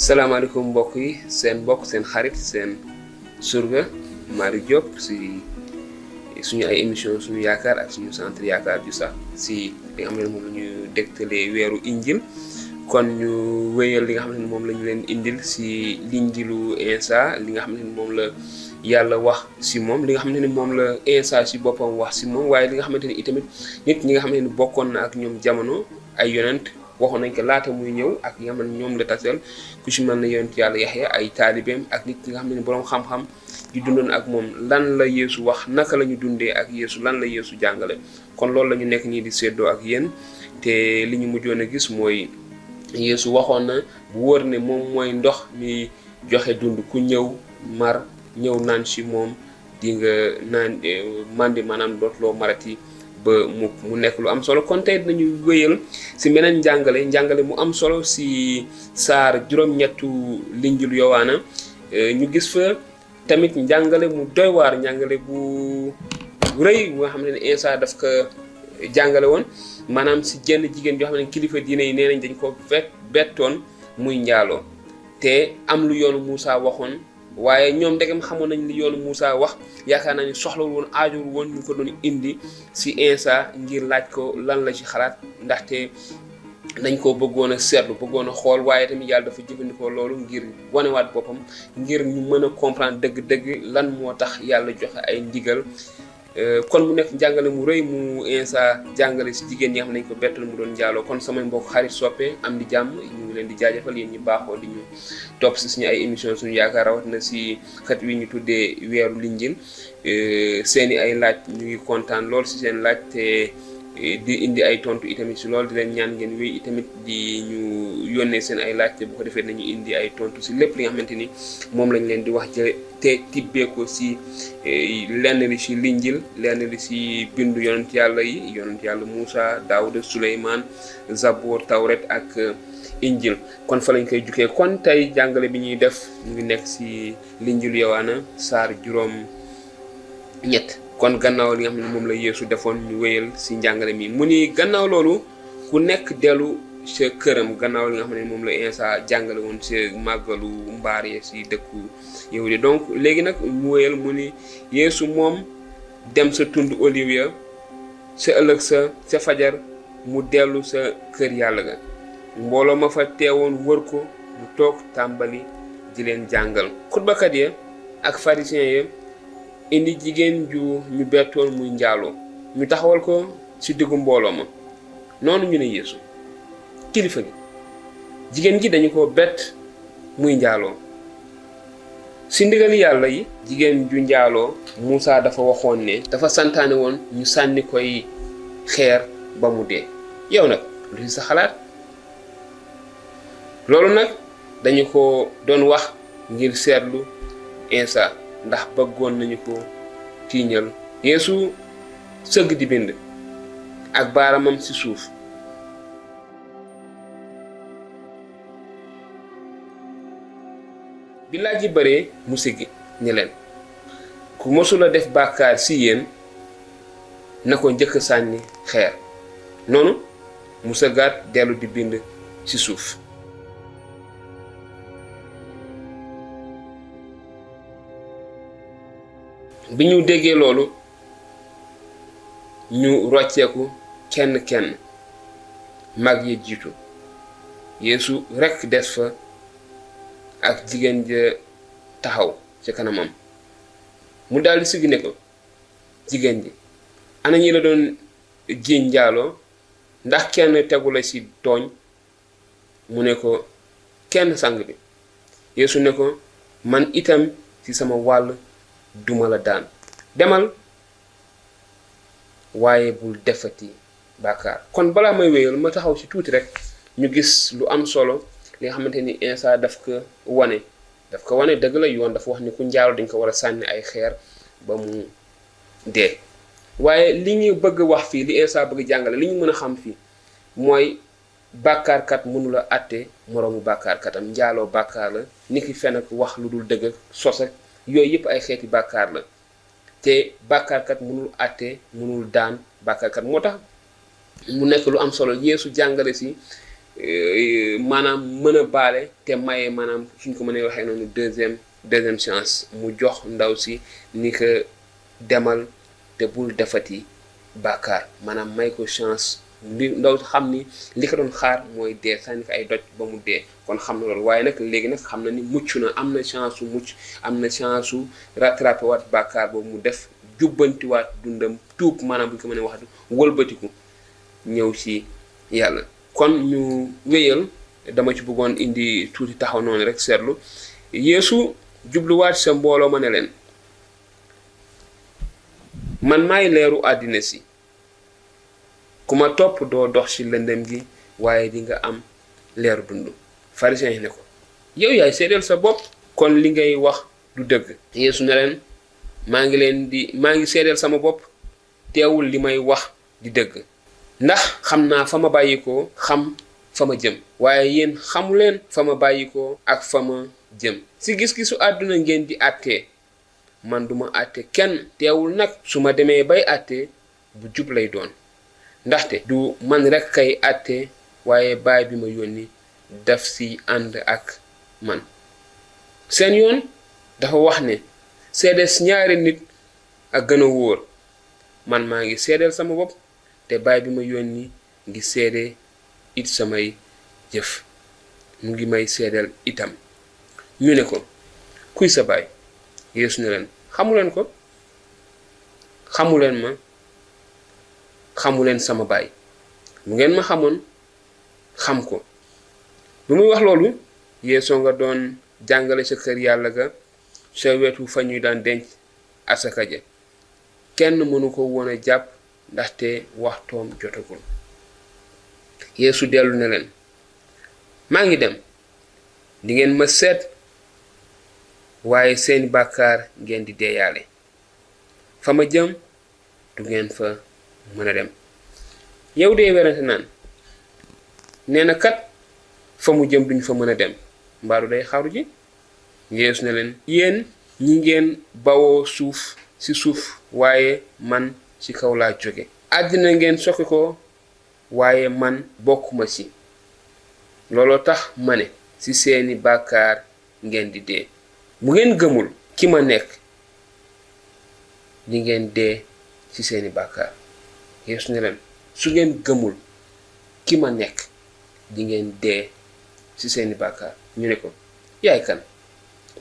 salaamaaleykum mbokk yi seen mbokk seen xarit seen surga Malick Diop si suñu ay émission suñu yaakaar ak suñu centre yaakaar ju sax si li nga xam ne moom la ñu dégtalee weeru injil kon ñu wéyal li nga xam ne moom la ñu leen indil si linjilu Insa li nga xam ne moom la yàlla wax si moom li nga xam ne moom la Insa si boppam wax si moom waaye li nga xamante ni itamit nit ñi nga xam ne bokkoon na ak ñoom jamono ay yonent waxoon nañ ko laata muy ñëw ak yi nga xam ne ñoom la taseel ku ci mel ne yonent yàlla Yaxya ay taalibeem ak nit ñi nga xam ne boroom xam-xam yu dundoon ak moom lan la Yeesu wax naka la ñu dundee ak Yeesu lan la Yeesu jàngale kon loolu la ñu nekk nii di séddoo ak yéen te li ñu mujjoon a gis mooy Yeesu waxoon na bu wóor ne moom mooy ndox mi joxe dund ku ñëw mar ñëw naan ci moom di nga naan mandi maanaam dootuloo marati ba mu nekk lu am solo kon tey dinañu wéyal si beneen njàngale mu am solo si saar juróom-ñettu linjilu Yowaana ñu gis fa tamit njàngale mu doy waar njàngale bu rëy bu nga xam ne Insa daf ko jàngale woon maanaam si jenn jigéen joo xam ne kilifa diine yi nee nañ dañ ko bettoon muy njaaloo te am lu yoonu Muusa waxoon waaye ñoom ndegam xamoon nañ li yoonu Muusa wax yaakaar naa ni soxlawul woon aajowul woon ñu ko doon indi si Insa ngir laaj ko lan la ci xalaat ndaxte dañ ko bëggoon a seetlu bëggoon a xool waaye tamit yàlla dafa jëfandikoo loolu ngir wanewaat boppam ngir ñu mën a comprendre dëgg-dëgg lan moo tax yàlla joxe ay ndigal kon mu nekk njàngale mu rëy mu Insa jàngale si jigéen ñi nga xam ne nañ ko bettal mu doon njaaloo kon samay mbokk xarit soppe am di jàmm ñu ngi leen di jaajëfal yéen ñu baaxoo di ñu topp si suñu ay émission suñu yaakaar rawat na si xët wi ñu tuddee weeru linjil seeni ay laaj ñu ngi kontaan lool si seen laaj te di indi ay tontu itamit si loolu di leen ñaan ngeen wéy itamit di ñu yónnee seen ay laaj te bu ko defee nañu indi ay tontu si lépp li nga xamante ni moom lañ leen di wax te tibbee ko si lenn li si linjil lenn li si bindu yonent yàlla yi yonent yàlla Muusa Daawuda Suleymaan Zaboor Tawret ak injil kon fa lañ koy jukkee kon tey jàngale bi ñuy def ñu ngi nekk si linjilu Yowaana saar juróom-ñett kon gannaaw li nga xam ne moom la Yeesu defoon ñu wéyal si njàngale mi mu ni gannaaw loolu ku nekk dellu sa këram gannaaw li nga xam ne moom la Insa jàngale woon si màggalu mbaar yi si dëkku Yahudi donc léegi nag mu wéyal mu ni Yeesu moom dem sa tund oliw ya sa ëllëg sa fajar mu dellu sa kër yàlla ga mbooloo ma fa teewoon wër ko mu toog tàmbali di leen jàngal xutbakat ya ak pharisiens ya indi jigéen ju ñu bettoon muy njaaloo ñu taxawal ko ci diggu mbooloo ma noonu ñu ne Yeesu kilifa gi jigéen gi dañu ko bett muy njaaloo ci ndigali yàlla yi jigéen ju njaaloo Muusa dafa waxoon ne dafa santaane woon ñu sànni koy xeer ba mu dee yow nag lu ci sa xalaat loolu nag dañu ko doon wax ngir seetlu Insa ndax bëggoon nañu ko tiiñal Yeesu sëgg di bind ak baaramam ci suuf bi laaj yi bare mu siggi ni leen ku mosula def bàkkaar ci yéen na ko njëkk sànni xeer noonu mu sëggaat dellu di bind ci suuf bi ñu déggee loolu ñu rocceeku kenn mag yi jiitu Yeesu rekk des fa ak jigéen ja taxaw ci kanamam mu daldi siggi ne ko jigéen ji ana ñi la doon jiiñ njaaloo ndax kenn tegu la ci tooñ mu ne ko kenn sang bi Yeesu ne ko man itam ci sama wàll duma la daan demal waaye bul defati bàkkaar kon balaa may wéyal ma taxaw ci tuuti rek ñu gis lu am solo li nga xamante ni Insa daf ko wane dëgg la yoon dafa wax ni ku njaaloo dañ ko war a sànni ay xeer ba mu dee waaye li ñu bëgg wax fii li Insa bëgg jàngale li ñu mën a xam fii mooy bàkkaarkat mënula àtte moroomu bàkkaarkatam njaaloo bàkkaar la niki fen ak wax lu dul dëgg sos ak yooyu yëpp ay xeeti bàkkaar la te bàkkaarkat mënul àtte mënul daan bàkkaarkat moo tax mu nekk lu am solo Yeesu jàngale si maanaam mën a baale te maye maanaam suñ ko mënee waxee noonu deuxième chance mu jox ndaw si ni ko demal te bul defati bàkkaar maanaam may ko chance li ndaw xam ni li ko doon xaar mooy dee sànni ko ay doj ba mu dee kon xam na loolu waaye nag léegi nag xam na ni mucc na am na chance su mucc am na chance su rattrapé waat bàkkaar boobu mu def jubbantiwaat dundam tuub maanaam bu ñu ko mënee wax wëlbatiku ñëw ci yàlla. kon ñu wéyal dama ci bëggoon indi tuuti taxaw noonu rek seetlu Yeesu jubluwaat sa mbooloo ma ne leen man maay leeru àddina si ku ma topp doo dox ci lëndëm gi waaye di nga am leeru dund. Pharisiens yi ne ko yow yaay seedeel sa bopp kon li ngay wax du dëgg. Yeesu ne leen maa ngi seedeel sama bopp teewul li may wax di dëgg ndax xam naa fa ma bàyyikoo xam fa ma jëm waaye yéen xamu leen fa ma bàyyikoo ak fa ma jëm. ci gis-gisu àdduna ngeen di àttee man duma àtte kenn teewul nag su ma demee bay àtte bu jub lay doon ndaxte du man rek kay àtte waaye baay bi ma yónni daf ci ànd ak man. seen yoon dafa wax ne seedes ñaari nit ak gën a wóor man maa ngi seedeel sama bopp te baay bi ma yónni ngi seede it samay jëf mu ngi may seedeel itam. ñu ne ko kuy sa baay? Yeesu ne leen xamuleen ko, xamuleen ma, xamuleen sama baay. bu ngeen ma xamoon xam ko. bu muy wax loolu Yeesu nga doon jàngale sa kër yàlla ga sa wetu fa ñuy daan denc asaka ja kenn mënu ko woon a jàpp ndaxte waxtoom jotagul. Yeesu dellu ne leen maa ngi dem di ngeen ma seet waaye seeni bàkkaar ngeen di deeyaale fa ma jëm du ngeen fa mën a dem. yow dee werante naan nee na kat fa mu jëm duñ fa mën a dem mbaaru day xaru ji. Yeesu ne leen yéen ñi ngeen bawoo suuf ci suuf waaye man ci kaw laa jóge. àddina ngeen sokki ko waaye man bokkuma ci. looloo tax ma ne ci seeni bàkkaar ngeen di dee. bu ngeen gëmul ki ma nekk di ngeen dee ci seeni bàkkaar. Yeesu ne leen su ngeen gëmul ki ma nekk di ngeen dee ci seeni bàkkaar. ñu ne ko yaay kan?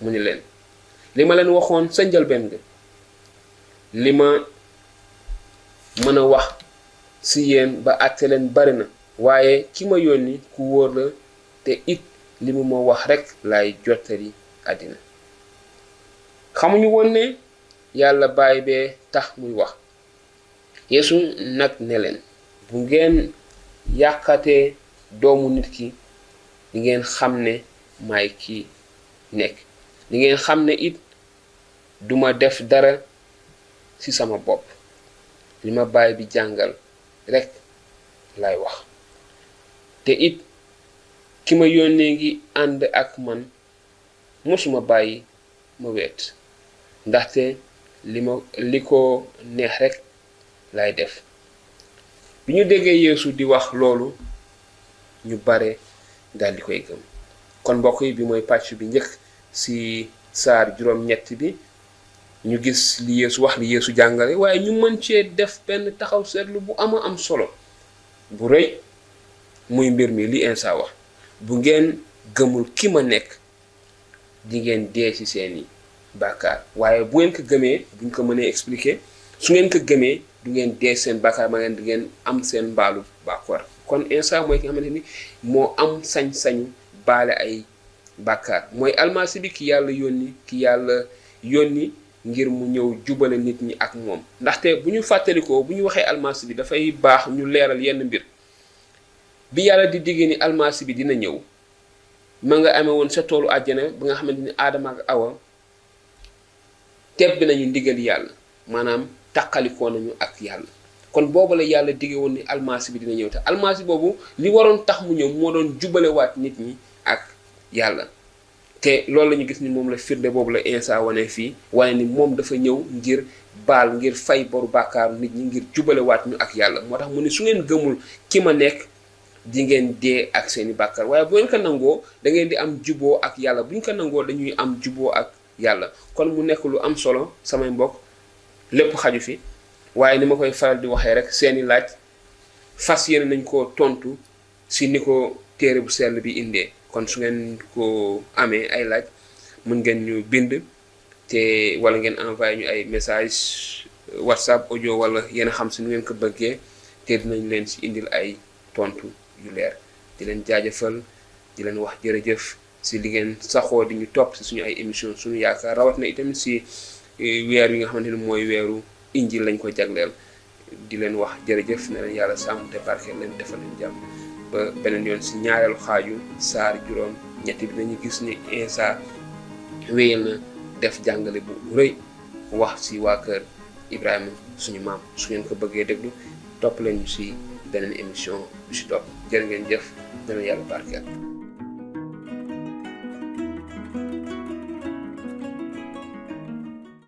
mu ni leen li ma leen waxoon sa njëlbeen ga. li ma mën a wax ci yéen ba àtte leen bari na waaye ki ma yónni ku wóor la te it li mu ma wax rekk laay jottali àddina. xamuñu woon ne yàlla baay bee tax muy wax. Yeesu nag ne leen bu ngeen yàqatee doomu nit ki di ngeen xam ne maay ki nekk. di ngeen xam ne it duma def dara ci sama bopp li ma baay bi jàngal rekk lay wax te it ki ma yónnee ngi ànd ak man mosuma bàyyi ma weet ndaxte li ko neex rekk lay def. bi ñu déggee Yeesu di wax loolu ñu bare daldi koy gëm. kon mbokk yi bi mooy pàcc bi njëkk ci saar juróom-ñett bi ñu gis li Yeesu wax li Yeesu jàngale waaye ñu mën cee def benn taxaw seetlu bu am solo bu rëy muy mbir mi li Insa wax bu ngeen gëmul ki ma nekk di ngeen dee ci seeni bàkkaar. waaye bu ngeen ko gëmee buñ ko mënee expliquer su ngeen ko gëmee du ngeen dee seen bàkkaar ma ngeen di ngeen am seen mbaalu bàkkaar. kon Insa mooy ki nga xamante ni moo am sañ-sañu baale ay bàkkaar mooy almasi bi ki yàlla yónni ngir mu ñëw jubale nit ñi ak moom. ndaxte bu ñu fàttalikoo bu ñu waxee almasi bi dafay baax ñu leeral yenn mbir. bi yàlla di digge ni almasi bi dina ñëw ma nga amee woon sa toolu àjjana ba nga xamante ni Aadama ak Awa tebbi nañu ndigal yàlla maanaam tàqalikoo nañu ak yàlla. kon boobu la yàlla digge woon ni almasi bi dina ñëw te almasi boobu li waroon tax mu ñëw moo doon jubalewaat nit ñi ak yàlla. te loolu la ñu gis ni moom la firnde boobu la Insa wane fii wane ni moom dafa ñëw ngir baal ngir fay boru bàkkaaru nit ñi ngir jubalewaat ñu ak yàlla. moo tax mu ne su ngeen gëmul ki ma nekk di ngeen dee ak seeni bàkkaar waaye bu ngeen ko nangoo da ngeen di am juboo ak yàlla bu ñu ko nangoo dañuy am juboo ak yàlla. kon mu nekk lu am solo samay mbokk lépp xaju fi waaye ni ma koy faral di waxee rek seeni laaj fas yéene nañ ko tontu si ni ko téere bu sell bi indee. kon su ngeen ko amee ay laaj mën ngeen ñu bind te wala ngeen envoyé ñu ay message WhatsApp audio wala yéen a xam si nu ngeen ko bëggee te dinañ leen si indil ay tontu yu leer. di leen jaajëfal di leen wax jërëjëf si li ngeen saxoo di ñu topp si suñu ay émission suñu yaakaar rawat na itamit si weer yi nga xamante ni mooy weeru injil lañ ko jagleel. di leen wax jërëjëf ne leen yàlla sàmm te barkeel leen defal leen jàmm ba beneen yoon si ñaareelu xaaju saar juróom ñetti bi dañuy gis ni Insa wéyal na def jàngale bu rëy wax si waa kër Ibrahima suñu maam. su ngeen ko bëggee déglu topp leen ñu si beneen émission bu si topp jërë ngeen jëf dana yàlla barkeel.